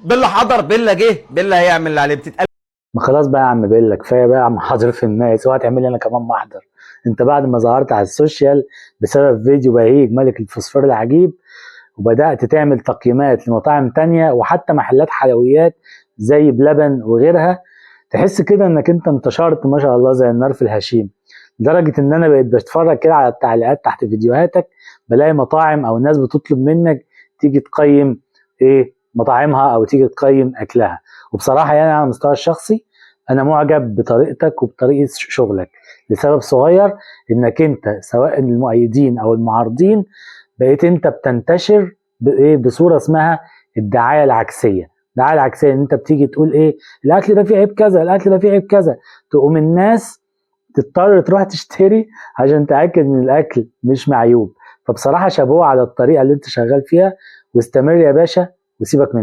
بيلا حضر، بيلا جه، بيلا هيعمل اللي عليه. بتتقال ما خلاص بقى يا عم بيلا، كفاية بقى يا عم حاضر في الناس، اوعى تعمل لي انا كمان محضر. انت بعد ما ظهرت على السوشيال بسبب فيديو بهيج ملك الفوسفور العجيب، وبدأت تعمل تقييمات لمطاعم تانية وحتى محلات حلويات زي بلبن وغيرها، تحس كده انك انت انتشرت ما شاء الله زي النار في الهشيم، لدرجة ان انا بقيت بتفرج كده على التعليقات تحت فيديوهاتك، بلاقي مطاعم او ناس بتطلب منك تيجي تقيم ايه مطاعمها او تيجي تقيم اكلها. وبصراحة يعني على المستوى الشخصي انا معجب بطريقتك وبطريقة شغلك، لسبب صغير، انك انت سواء المؤيدين او المعارضين بقيت انت بتنتشر بايه، بصورة اسمها الدعاية العكسية. الدعاية العكسية ان انت بتيجي تقول ايه، الاكل ده فيه عيب كذا، الاكل ده فيه عيب كذا، تقوم الناس تضطر تروح تشتري عشان تأكد ان الاكل مش معيوب. فبصراحة شابوه على الطريقة اللي انت شغال فيها، واستمر يا باشا وسيبك من